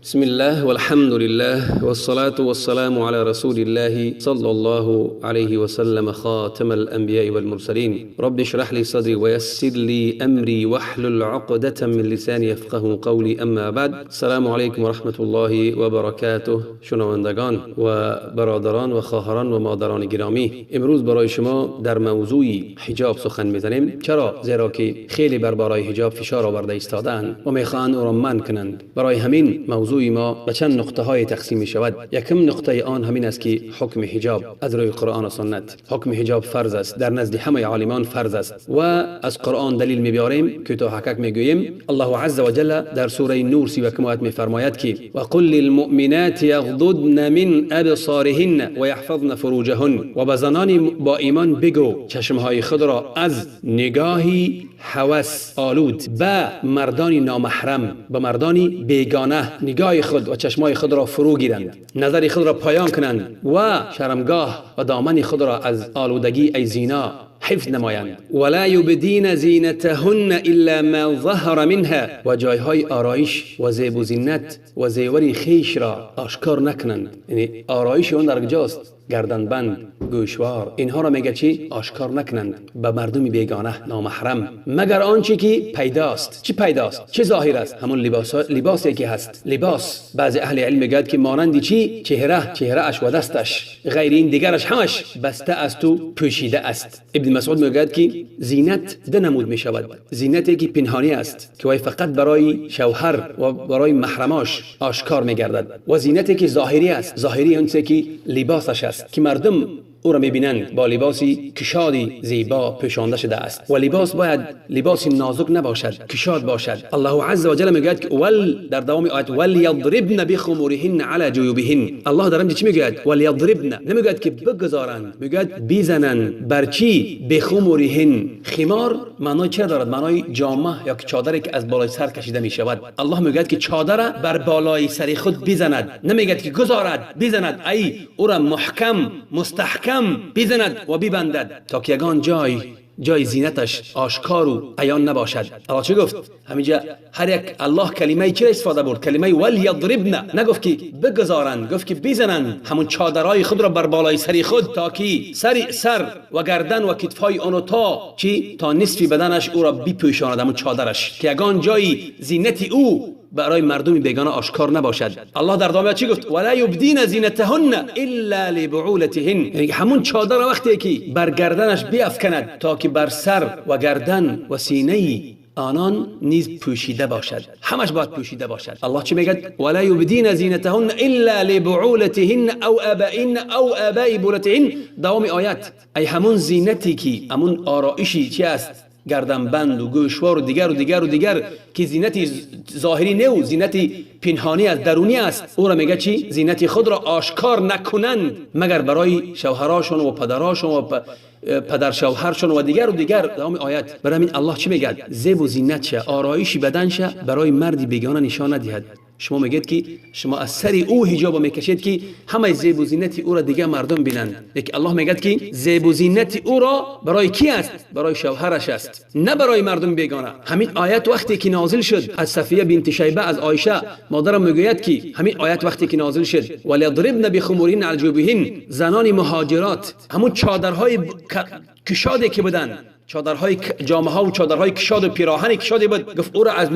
بسم الله والحمد لله والصلاة والسلام على رسول الله صلى الله عليه وسلم خاتم الأنبياء والمرسلين. رب اشرح لي صدري ويسر لي أمري واحلل عقدة من لساني يفقه قولي. أما بعد، السلام عليكم ورحمة الله وبركاته. شنوندگان و برادران و خواهران و مادران گرامی، امروز برای شما در موضوع حجاب سخن میزنیم. چرا؟ زیرا که خیلی بر برای حجاب فشار آورده ایستادند و میخواهند او را منع کنند. برای همین موضوع ما به چند نقطه های تقسیم می شود. یکم نقطه آن همین است که حکم حجاب از روی قرآن و سنت. حکم حجاب فرض است، در نزد همه عالمان فرض است و از قرآن دلیل می بیاریم که تا حقق می گوییم. الله عز وجل در سوره نور 31 آیت می فرماید که و قل للمؤمنات یغضضن من ابصارهن و یحفظن فروجهن. و به زنان با ایمان بگو چشمهای خود را از نگاهی هوس آلود به مردان نامحرم، به مردان بیگانه نگاه خود و چشمای خود را فرو گیرند، نظر خود را پایان کنند و شرمگاه و دامن خود را از آلودگی ای زینا حفظ نمایند. ولا یبدین زینتهن الا ما ظهر منها. و جایهای آرایش و زیب و زینت و زیور خیش را آشکار نکنند. یعنی آرایش اون در کجاست؟ گردنبند، گوشوار، اینها را میگه چی؟ آشکار نکنند به مردم بیگانه نامحرم، مگر آنچه که پیداست. چی پیداست؟ چه ظاهر است؟ همون لباسی که هست. لباس بعضی اهل علم میگه که مانند چی؟ چهره اش و دستش، غیر این دیگرش همش بسته است و پوشیده است. ابن مسعود میگه که زینت دو نمود میشود: زینتی که پنهانی است که وی فقط برای شوهر و برای محرماش آشکار میگردد، و زینتی که ظاهری است، ظاهری اون که لباسش است که مردم او را میبینند با لباسی کشادی زیبا پوشانده شده است. و لباس باید لباس نازک نباشد، کشاد باشد. الله عز و جل میگوید که ول در دوام آیت ول یضربن بخمورهن علی جیوبهن. الله در اینجا چی میگوید؟ ول یضربن، نمیگوید که بگذارند، میگوید بزنند. بر چی؟ بخمورهن. خمار معنای چه دارد؟ معنای جامه یا چادری که از بالای سر کشیده میشود. الله میگوید که چادر بر بالای سر خود بزند، نمیگوید که گذارد، بزند. ای او را محکم مستحکم بزند و ببندد تا که یگان جای زینتش آشکار و عیان نباشد. الله چه گفت؟ همینجا هر یک الله کلمه چی استفاده برد؟ کلمه ول یضربن. نگفت که بگذارند، گفت که بزنند همون چادرهای خود را بر بالای سر خود تا که سر و گردن و کتفهای آن تا چی؟ تا نصف بدنش او را بپوشاند، همون چادرش، که یگان جای زینت او برای مردم بیگانه آشکار نباشد. الله در ادامه چی گفت؟ ولا یبدین زینتهن الا لبعولتهن. یعنی همون چادر وقتی که بر گردنش بیافکند تا که بر سر و گردن و سینه آنان نیز پوشیده باشد، همش باید پوشیده باشد. الله چی میگه؟ ولا یبدین زینتهن الا لبعولتهن او آبائهن او آباء بعولتهن. دوام آیت. ای همون زینتی که همون آرایشی چی است؟ گردنبند و گوشوار و دیگر و دیگر و دیگر که زینت ظاهری نه و زینت پنهانی است، درونی است، او را میگه چی؟ زینت خود را آشکار نکنند مگر برای شوهراشون و پدراشون و پدر شوهرشون و دیگر و دیگر. دوام آیت. برای همین الله چی میگه؟ زیب و زینت شه، آرایش بدن شه برای مردی بیگانه نشان ندهد. شما میگید که شما از سر او حجاب میکشید که همه زیب و زینت او را دیگه مردم بینند. لیکن الله میگه که زیب و زینت او را برای کی است؟ برای شوهرش است، نه برای مردم بیگانه. همین آیت وقتی که نازل شد از صفیه بنت شیبه از عایشه مادرم میگوید که همین آیت وقتی که نازل شد ولیضربن بخمورهن علی جیوبهن، زنان مهاجرات همون چادرهای کشادی که بودن، چادرهای جامه ها و چادرهای کشاد و پیراهن کشادی بود، گفت او را از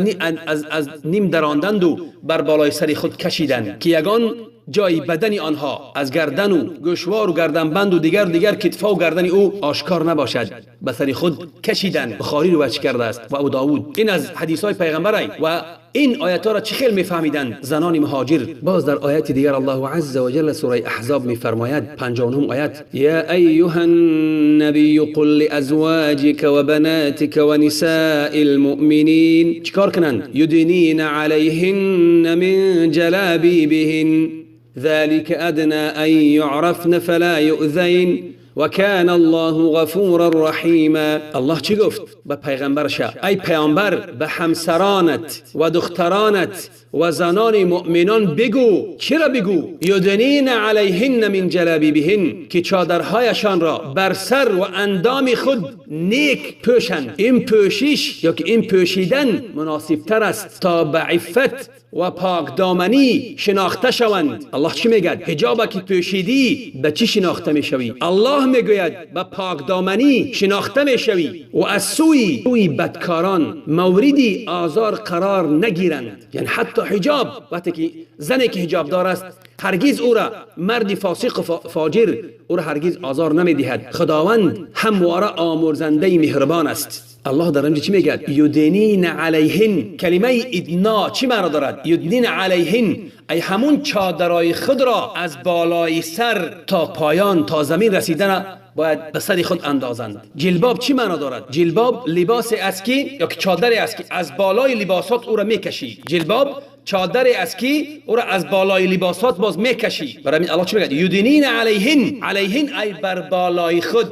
نیم دراندند و بر بالای سر خود کشیدند که یگان جای بدن آنها از گردن و گوشوار و گردنبند و دیگر دیگر کتفا و گردن او آشکار نباشد، به سر خود کشیدند. بخاری روایت کرده است و ابو داود. این از حدیث های پیغمبر و این آیت ها را چه خیلی میفهمیدند زنان مهاجر. باز در آیت دیگر الله عز وجل سوره احزاب میفرماید 59 آیت: یا ایها النبی قل لازواجک و بناتک و نساء المؤمنین. چیکار کنند؟ یدنین علیهن من جلابیبهن ذلك أدنى أن يعرفن فلا يؤذين وكان الله غفورا رحیما. الله چی گفت به پیغمبرش؟ ای پیامبر، به همسرانت و دخترانت و زنان مؤمنان بگو. چرا بگو؟ یدنین علیهن من جلابیبهن، که چادرهایشان را بر سر و اندام خود نیک پوشند. این پوشش یا که این پوشیدن مناسب تر است تا به عفت و پاک دامنی شناخته شوند. الله چی میگد؟ حجاب که پوشیدی به چی شناخته میشوی؟ الله میگوید به پاک دامنی شناخته میشوی و از سوی بدکاران موردی آزار قرار نگیرند. یعنی حتی حجاب، وقتی که زنی که حجاب دار است هرگز او را مرد فاسق و فاجر او را هرگز آزار نمیدهد. خداوند همواره آمرزنده مهربان است. الله در اینجا چی میگه؟ یدنین علیهن. کلمه ادنا چی معنا دارد؟ یدنین علیهن، ای همون چادرای خود را از بالای سر تا پایان تا زمین رسیدن باید به سر خود اندازند. جلباب چی معنا دارد؟ جلباب لباس است که یا چادر است که از بالای لباسات او را میکشی. جلباب چادر است که او را از بالای لباسات باز میکشی. برای همین الله چی میگه؟ یدنین علیهن. علیهن ای بر بالای خود،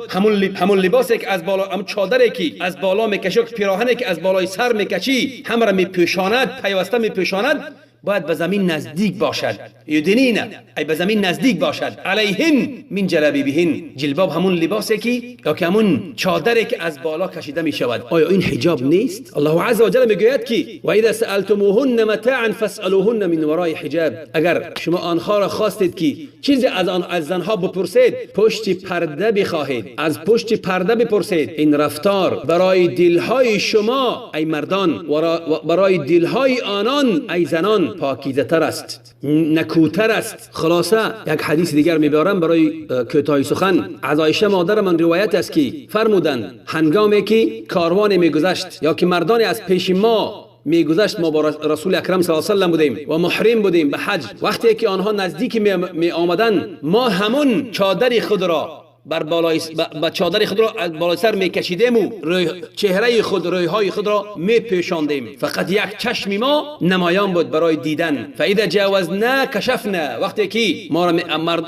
همون لباسی که از بالا، همون چادری که از بالا میکشی، پیراهنی که از بالای سر میکشی، هم را میپوشاند، پیوسته میپوشاند، باید به زمین نزدیک باشد. یدنین ای به زمین نزدیک باشد. علیهن من جلابیبهن. جلباب همون لباسی که یا که همون چادری که از بالا کشیده می شود. آیا این حجاب نیست؟ الله عز وجل میگوید که و اذا سألتموهن متاعا فاسألوهن من وراء حجاب. اگر شما آنها را خواستید که چیزی از آن از زنها بپرسید، پشت پرده بخواهید، از پشت پرده بپرسید. این رفتار برای دلهای شما ای مردان و برای دلهای آنان ای زنان پاکیزه تر است، نکوتر است. خلاصه یک حدیث دیگر میبارم برای کوتاهی سخن. از عایشه مادر من روایت است که فرمودند هنگامی که کاروان میگذشت یا که مردان از پیش ما میگذشت، ما با رسول اکرم صلی الله علیه و سلم بودیم و محرم بودیم به حج، وقتی که آنها نزدیک می آمدن، ما همون چادر خود را بر بالای با چادر خود را از بالای سر میکشیدیم و چهره خود، رویهای خود را میپوشاندیم. فقط یک چشم ما نمایان بود برای دیدن. فاذا جاوزنا کشفنا. وقتی که ما را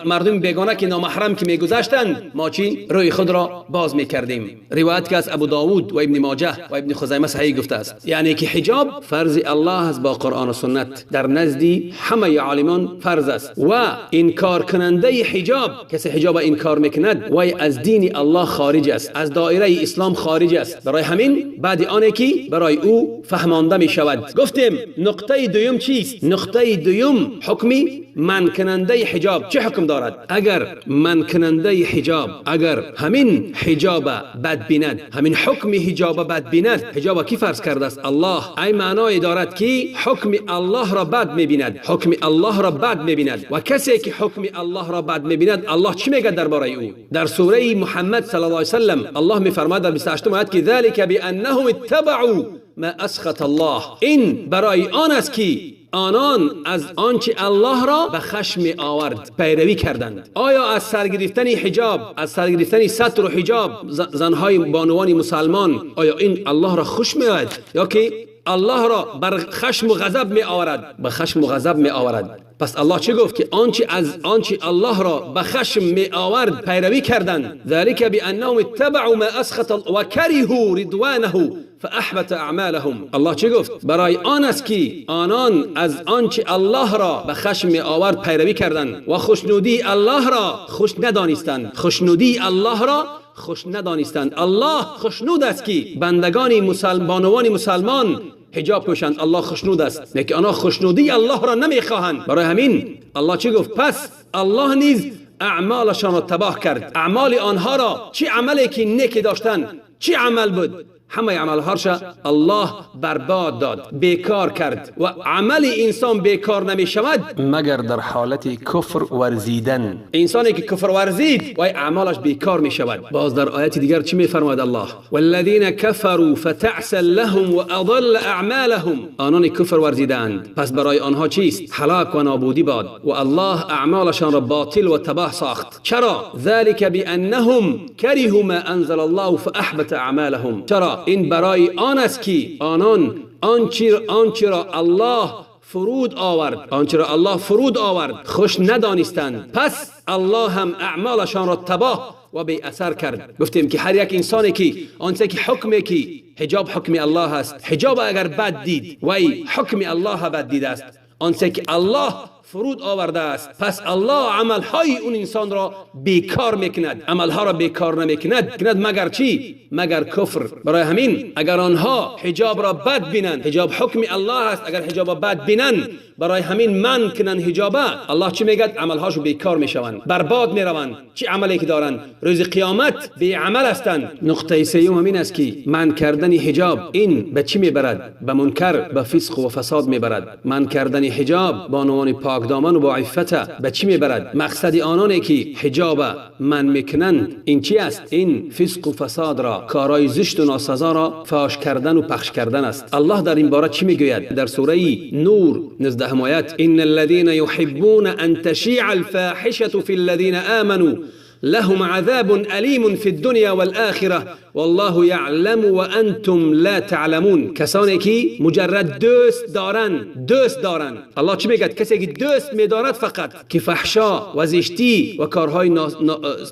مردم بیگانه که نامحرم که میگذشتند، ما چی روی خود را باز میکردیم. روایت که از ابو داود و ابن ماجه و ابن خزیمه صحیح گفته است. یعنی که حجاب فرض الله است با قرآن و سنت، در نزد همه عالمان فرض است و انکار کننده حجاب، کسی حجاب انکار میکند وی از دین الله خارج است، از دایره اسلام خارج است. برای همین بعد آنه که برای او فهمانده می شود. گفتیم نقطه دوم چیست؟ نقطه دوم حکمی من کننده حجاب چه حکم دارد؟ اگر من کننده حجاب، اگر همین حجاب بد بیند، همین حکم حجاب بد بیند، حجاب کی فرض کرده است؟ الله. ای معنای دارد که حکم الله را بد می بیند، حکم الله را بد می بیند. و کسی که حکم الله را بد می بیند، الله چی میگه درباره او؟ در سوره محمد صلی الله علیه وسلم الله میفرماید در 28 آیت که ذلك بانهم اتبعوا ما اسخط الله. این برای آن است که آنان از آنچه الله را به خشم آورد پیروی کردند. آیا از سر گرفتن حجاب، از سر گرفتن ستر و حجاب زنهای بانوان مسلمان، آیا این الله را خوش می آید یا که الله را بر خشم و غضب می آورد؟ به خشم و غضب می آورد. پس الله چه گفت؟ که آنچه از آنچه الله را به خشم می آورد پیروی کردند. ذلك بانهم اتبعوا ما اسخط و کرهوا رضوانه فاحبط اعمالهم. الله چه گفت؟ برای آن است که آنان از آنچه الله را به خشم می آورد پیروی کردند و خوشنودی الله را خوش ندانستند. خوشنودی الله را خوش ندانستند. الله خوشنود است که بندگان مسلمان، بانوان مسلمان حجاب پوشند. الله خوشنود است، لیکن آنها خوشنودی الله را نمیخواهند. برای همین الله چی گفت؟ پس الله نیز اعمالشان را تباه کرد. اعمال آنها را، چی عملی که نیکی داشتند، چی عمل بود، همه عملهاش الله برباد داد، بیکار کرد. و عمل انسان بیکار نمی شود مگر در حالت کفر ورزیدن. انسانی که کفر ورزید وای اعمالش بیکار می شود. باز در آیت دیگر چی می فرماید الله؟ والذین کفروا فتعسا لهم و اضل اعمالهم. آنان کفر ورزیدند، پس برای آنها چیست؟ هلاک و نابودی باد. و الله اعمالشان را باطل و تباه ساخت. چرا؟ ذلك بانهم کرهوا ما انزل الله فاحبط اعمالهم. چرا؟ این برای آن است که آنان آنچه را الله فرود آورد، آنچه را الله فرود آورد خوش ندانستند، پس الله هم اعمالشان را تباه و بی اثر کرد. گفتیم که هر یک انسانی که آنچه که حکمی که حجاب حکم الله است، حجاب اگر بد دید وی حکم الله بد دیده است، آنچه که الله فرود آورده است، پس الله عملهای اون انسان را بیکار میکند، عملها را بیکار نمیکند کند مگر چی؟ مگر کفر. برای همین اگر آنها حجاب را بد بینند، حجاب حکم الله است، اگر حجاب را بد بینند، برای همین من کنند حجابه، الله چی میگد؟ عملهاشو بیکار میشوند، برباد میروند. چی عملی که دارند؟ روز قیامت بی عمل هستند. نقطه سیوم همین است که من کردن حجاب این به چی میبرد؟ به منکر، به فسق و فساد میبرد. من کردن حجاب با عنوان پاک دامن و با عفت به چی میبرد؟ مقصد آنانی که حجاب من میکنند این چی است؟ این فسق و فساد را، کارهای زشت و ناسزا را فاش کردن و پخش کردن است. الله در این باره چی میگوید؟ در سوره نور 19 آیت: ان الذين يحبون ان تشيع الفاحشة في الذين آمنوا لهم عذاب أليم في الدنيا والآخرة والله يعلم وأنتم لا تعلمون. کسانی که مجرد دوست دارند، دوست دارند. الله چی میگه؟ کسی که دوست میدارد فقط که فحشا و زشتی و کارهای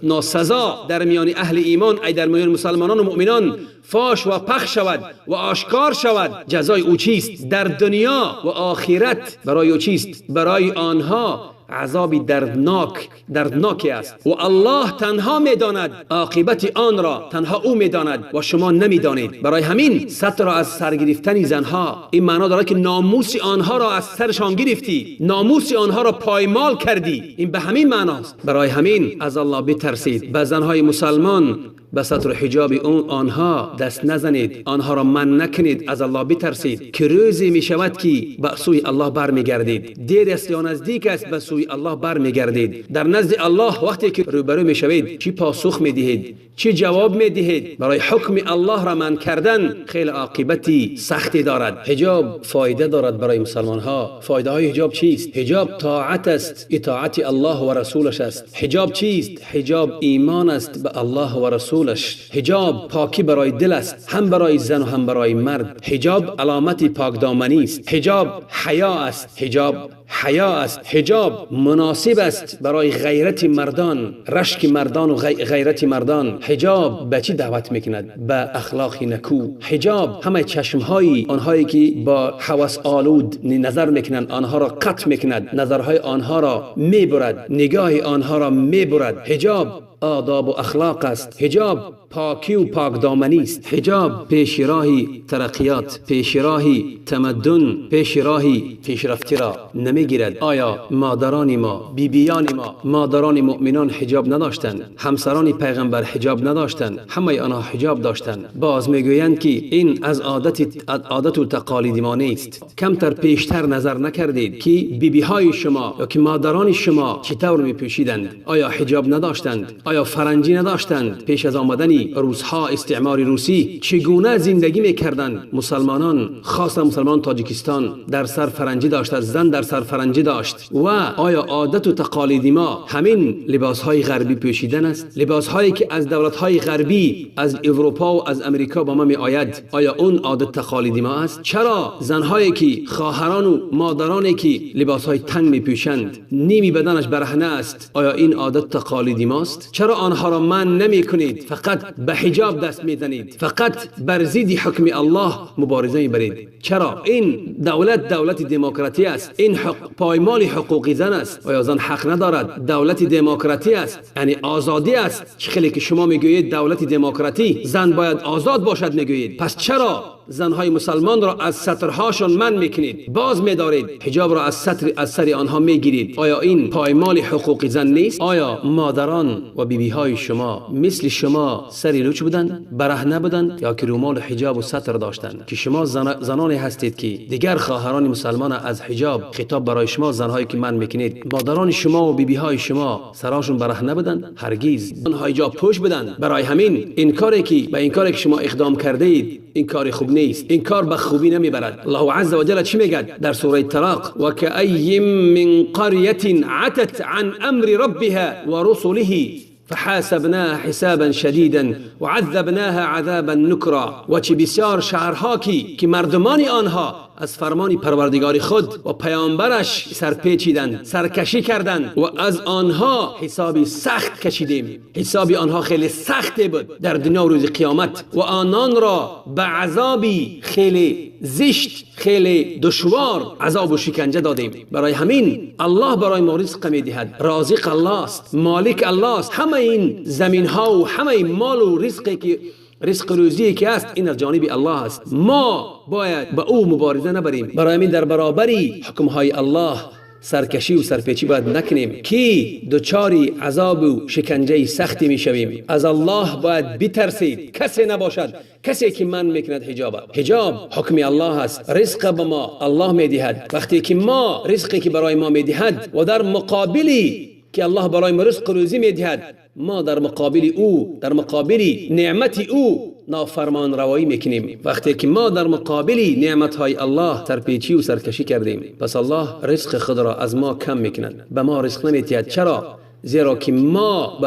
ناسزا در میان اهل ایمان، ای در میان مسلمانان و مؤمنان فاش و پخش شود و آشکار شود، جزای او چیست؟ در دنیا و آخرت برای او چیست؟ برای آنها عذابی دردناک است. و الله تنها میداند عاقبت آن را، تنها او میداند و شما نمیدانید. برای همین ستر را از سر گرفتن زنها، این معنا دارد که ناموس آنها را از سرشان گرفتی، ناموس آنها را پایمال کردی، این به همین معناست. برای همین از الله بترسید. به زنهای مسلمان به ستر حجاب آنها دست نزنید، آنها را من نکنید، از الله بترسید که روزی می شود که به سوی الله برمیگردید. دیر است یا نزدیک است، به سوی الله برمیگردید. در نزد الله وقتی که روبرو می شوید چی پاسخ می دهید؟ چی جواب می دهید؟ برای حکم الله را من کردن خیلی عاقبتی سختی دارد. حجاب فایده دارد برای مسلمان ها. فایده های حجاب چیست؟ حجاب طاعت است، اطاعت الله و رسولش است. حجاب چیست؟ حجاب ایمان است به الله و رسولش. حجاب پاکی برای دل است، هم برای زن و هم برای مرد. حجاب علامت پاکدامنی است. حجاب حیا است. حجاب حیا است. حجاب مناسب است برای غیرت مردان، رشک مردان و غیرت مردان. حجاب به چی دعوت میکند؟ به اخلاق نکو. حجاب همه چشمهای آنهایی که با هوس آلود نظر میکنند آنها را قطع میکند، نظرهای آنها را میبرد، نگاه آنها را میبرد. حجاب آداب و اخلاق است. حجاب پاکی و پاکدامنی است. حجاب پیش راهی ترقیات، پیش راهی تمدن، پیش راهی پیشرفتی را نمیگیرد. آیا مادران ما، بیبیان ما، مادران مؤمنان حجاب نداشتند؟ همسران پیغمبر حجاب نداشتند؟ همه آنها حجاب داشتند. باز میگویند که این از عادت و تقالید ما نیست. کمتر پیشتر نظر نکردید که بیبی های شما یا که مادران شما چطور میپوشیدند؟ آیا حجاب نداشتند؟ آیا فرنجی نداشتند؟ پیش از آمدن روسها، استعمار روسی، چگونه زندگی میکردند مسلمانان، خاصا مسلمان تاجیکستان؟ در سر فرنجی داشت، زن در سر فرنجی داشت. و آیا عادت و تقالید ما همین لباس های غربی پوشیدن است؟ لباس هایی که از دولت های غربی، از اروپا و از امریکا با ما می آید، آیا اون عادت تقالید ما است؟ چرا زنهایی که خواهران و مادرانی که لباس های تنگ می پوشند، نیمی بدنش برهنه است، آیا این عادت تقالید ماست؟ چرا آنها را من نمی کنید؟ فقط به حجاب دست میزنید، فقط بر ضد حکم الله مبارزه میبرید. چرا؟ این دولت دولت دموکراتی است، این حق پایمال حقوق زن است. آیا زن حق ندارد؟ دولت دموکراتی است، یعنی آزادی است. خیلی که شما میگویید دولت دموکراتی، زن باید آزاد باشد میگویید، پس چرا زنهای مسلمان را از سترهاشان من میکنید، باز میدارید، حجاب را از ستر از سر آنها میگیرید؟ آیا این پایمال حقوق زن نیست؟ آیا مادران و بیبی های شما مثل شما سری لوچ بودند، برهنه بودند، یا که رومال حجاب و ستر داشتند؟ که شما زنانی هستید که دیگر خواهران مسلمان از حجاب خطاب برای شما زنهایی که من میکنید، مادران شما و بیبی های شما سراشون برهنه بودند؟ هرگز. آنها حجاب پوش بودند. برای همین این کاری که به این کاری که شما اقدام کرده اید، این کار خوب نیست، این کار به خوبی نمیبرد. الله عز و جل چی میگه در سوره طلاق؟ و کأی من قریة عتت عن امر ربها ورسله فحاسبناها حسابا شدیدا وعذبناها عذابا نکرا. و چه بسیار شهرها که مردمان آنها از فرمان پروردگار خود و پیامبرش سرپیچیدند، سرکشی کردند و از آنها حسابی سخت کشیدیم. حساب آنها خیلی سخت بود در دنیا و روز قیامت و آنان را به عذابی خیلی زشت، خیلی دشوار عذاب و شکنجه دادیم. برای همین الله برای ما رزق میدهد. رازق الله است، مالک الله است. همه این زمین ها و همه مال و رزقی که رزق روزی که است، این از جانب الله است. ما باید به او مبارزه نبریم. برای همین در برابری حکم های الله سرکشی و سرپیچی باید نکنیم که دچار عذاب و شکنجه سختی میشویم. از الله باید بترسید. کسی نباشد کسی که من میکند حجاب. حجاب حکم الله است. رزق به ما الله میدهد. وقتی که ما رزقی که برای ما میدهد و در مقابلی که الله برای ما رزق روزی میدهد، ما در مقابل او، در مقابل نعمت او نافرمان روایی میکنیم. وقتی که ما در مقابل نعمت های الله سرپیچی و سرکشی کردیم، پس الله رزق خود را از ما کم میکند، به ما رزق نمیدهد. چرا؟ زیرا که ما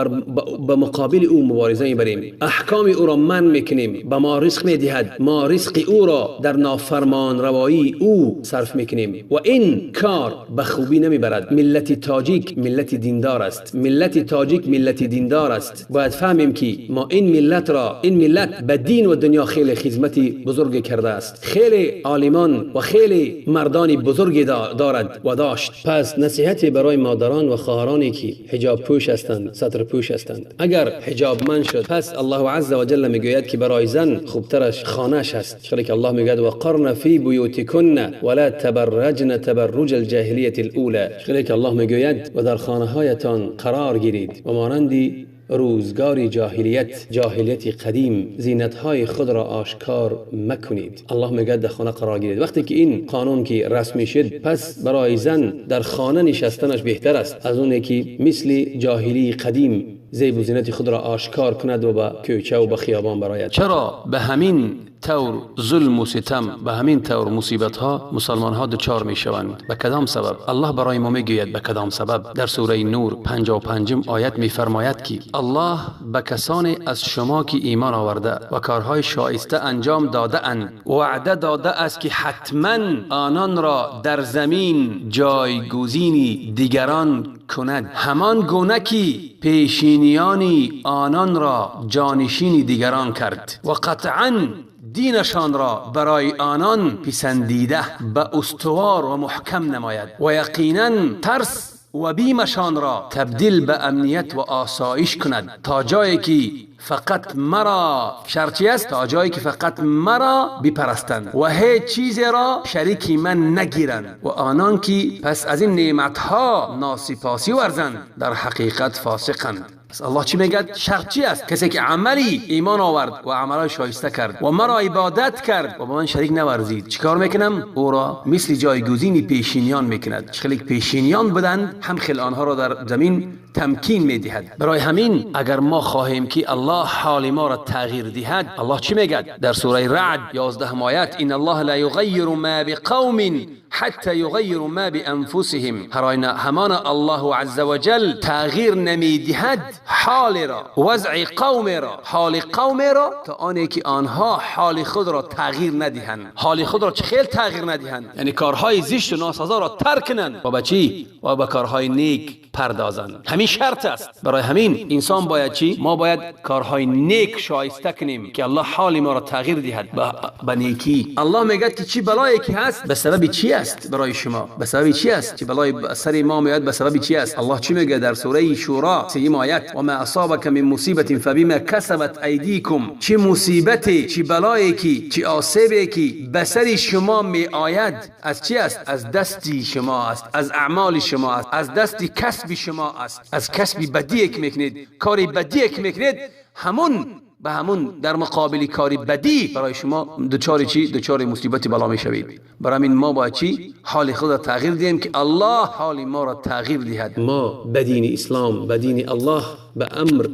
به مقابل او مبارزه میبریم، احکام او را من میکنیم، به ما رزق میدهد، ما رزق او را در نافرمان روایی او صرف میکنیم و این کار به خوبی نمیبرد. ملت تاجیک ملت دیندار است. ملت تاجیک ملت دیندار است. باید فهمیم که ما این ملت را، این ملت به دین و دنیا خیلی خدمت بزرگ کرده است. خیلی عالمان و خیلی مردان بزرگی دارد و داشت. پس نصیحت برای مادران و خواهرانی که حجاب پوش هستند، ستر پوش هستند، اگر حجاب من شد، پس الله عز و جل میگوید که برای زن خوبترش خانه‌اش هست. چرا که الله میگوید وقرن فی بیوتکن ولا تبرجن تبرج الجاهلیة الاولى. چرا که الله میگوید و در خانه هایتان قرار گیرید و مانند روزگار جاهلیت، جاهلیت قدیم، زینت‌های خود را آشکار مکنید. الله میگه در خانه قرار گیرید. وقتی که این قانون که رسمی شد، پس برای زن در خانه نشستنش بهتر است از اون که مثل جاهلی قدیم زیب و زینت خود را آشکار کند و به کوچه و به خیابان براید. چرا به همین طور ظلم و ستم، به همین طور مصیبت ها مسلمان ها دچار می شوند؟ به کدام سبب؟ الله برای ما می گوید به کدام سبب. در سوره نور 55 آیت می فرماید که الله به کسانی از شما که ایمان آورده و کارهای شایسته انجام داده اند وعده داده است که حتما آنان را در زمین جایگزین دیگران کند، همان گونه که پیشینیان آنان را جانشین دیگران کرد و قطعا دینشان را برای آنان پسندیده به استوار و محکم نماید و یقینا ترس و بیمشان را تبدیل به امنیت و آسایش کند تا جایی که فقط مرا، شرطی است، تا جایی که فقط مرا بپرستند و هیچ چیزی را شریک من نگیرند و آنان که پس از این نعمتها ناسپاسی ورزند در حقیقت فاسقند. پس الله چی میگه؟ شرط چی است؟ کسی که عملی ایمان آورد و عملای شایسته کرد و مرا عبادت کرد و با من شریک نورزید، چیکار میکنم؟ او را مثل جایگزین پیشینیان میکند. خیلی پیشینیان بودند هم خیلی آنها را در زمین تمکین میدهد. برای همین اگر ما خواهیم که الله حال ما را تغییر دهد، الله چی میگه؟ در سوره رعد 11 آیت: ان الله لا یغیر ما بقوم حتی یغیروا ما بانفسهم. هر همان الله عز وجل تغییر نمیدهد حال را، وضع قوم را، حال قوم را تا آنی که آنها حال خود را تغییر ندهند. حال خود را چه خیلی تغییر ندهند، یعنی کارهای زشت و ناسزا را ترک کنند و به چی؟ و به کارهای نیک پردازند. همین شرط است. برای همین انسان باید چی؟ ما باید کارهای نیک شایسته کنیم که الله حال ما را تغییر دهد به نیکی. الله میگه که چی بلایی که هست به سبب چی است برای شما؟ به سبب چی است؟ چه بلای سر ما میاد به سبب چی است؟ الله چی میگه در سوره شورا 3 آیت: و ما اصابک من مصیبت فبما کسبت ایدیکم. چه مصیبتی، چه بلایی که، چه آسیبی که به سر شما می آید از چی است؟ از دست شما است، از اعمال شما است، از دست کسب شما است، از کسب بدی که میکنید، کاری بدی که میکنید، همون به همون در مقابل کاری بدی برای شما دچار چی؟ دچار مصیبت بلا میشوید. برای همین ما باید چی؟ حال خود را تغییر دهیم که الله حال ما را تغییر دهد. ما به دین اسلام، به دین الله، به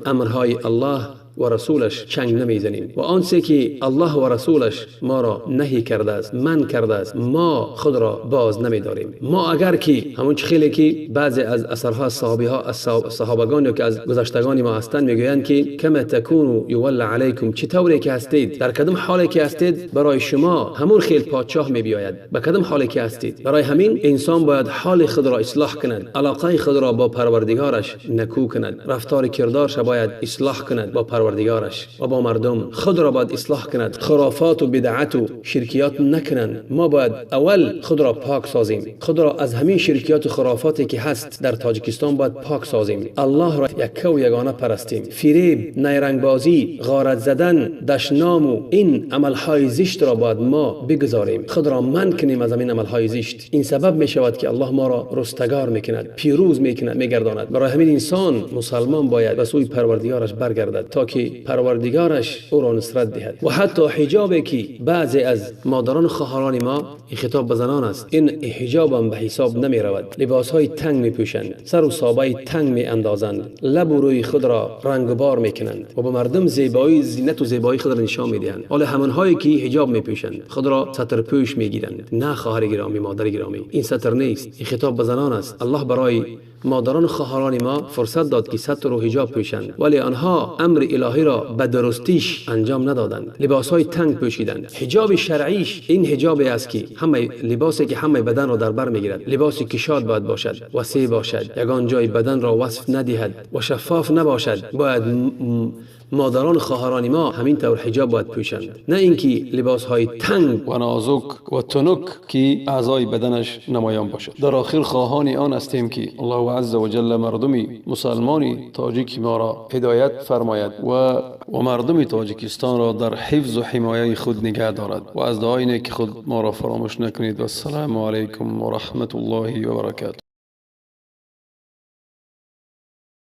امرهای الله و رسولش چنگ نمیزنیم و آنچه که الله و رسولش ما را نهی کرده است، من کرده است، ما خود را باز نمیداریم. ما اگر که همون خیلی که بعضی از اثرها صحابی ها از صحابگان که از گذشتگان ما هستند میگویند که کما تکونوا یول علیکم، چطوری که هستید، در کدام حالی که هستید برای شما همون خیل پادشاه میبیاید، به کدام حالی که هستید. برای همین انسان باید حال خود را اصلاح کند، علاقه خود را با پروردگارش نکو کند، رفتار کردارش باید اصلاح کند با پروردگارش و با مردم، خود را باید اصلاح کند، خرافات و بدعت و شرکیات نکنند. ما باید اول خود را پاک سازیم، خود را از همین شرکیات و خرافاتی که هست در تاجیکستان باید پاک سازیم. الله را یکه و یگانه پرستیم. فریب، نیرنگبازی، غارت زدن، دشنام و این عملهای زشت را باید ما بگذاریم، خود را من کنیم از همین عملهای زشت. این سبب می شود که الله ما را رستگار میکند، پیروز میکند، میگرداند. برای همین انسان مسلمان باید به سوی پروردگارش برگردد تا که پروردگارش او را نصرت دهد. و حتی حجابی که بعضی از مادران خواهران ما، این خطاب به زنان است، این حجاب هم به حساب نمی رود. لباس های تنگ می پوشند، سر و سابه تنگ می اندازند، لب و روی خود را رنگ و بار می کنند و به مردم زیبایی، زینت و زیبایی خود را نشان می دهند. حالا همانهایی که حجاب می پوشند خود را ستر پوش می گیرند. نه خواهر گرامی، مادر گرامی، این ستر نیست، این خطاب به زنان است. الله برای مادران خواهران ما فرصت داد که ستر و حجاب پوشند، ولی آنها امر الهی را به درستیش انجام ندادند، لباسهای تنگ پوشیدند. حجاب شرعیش این حجاب است که همه لباسی که همه بدن را در بر میگیرد، لباسی کشاد باید باشد، وسیع باشد، یگان جای بدن را وصف ندهد و شفاف نباشد. باید مادران خواهران ما همین طور حجاب باید پوشند، نه اینکه لباسهای تنگ و نازک و تنک که اعضای بدنش نمایان باشد. در آخر خواهان آن هستیم که الله عز وجل مردمی مسلمانی تاجیک ما را هدایت فرماید و مردم تاجیکستان را در حفظ و حمایه خود نگه دارد و از دعای نیک خود ما را فراموش نکنید. و السلام علیکم و رحمت الله و برکاته.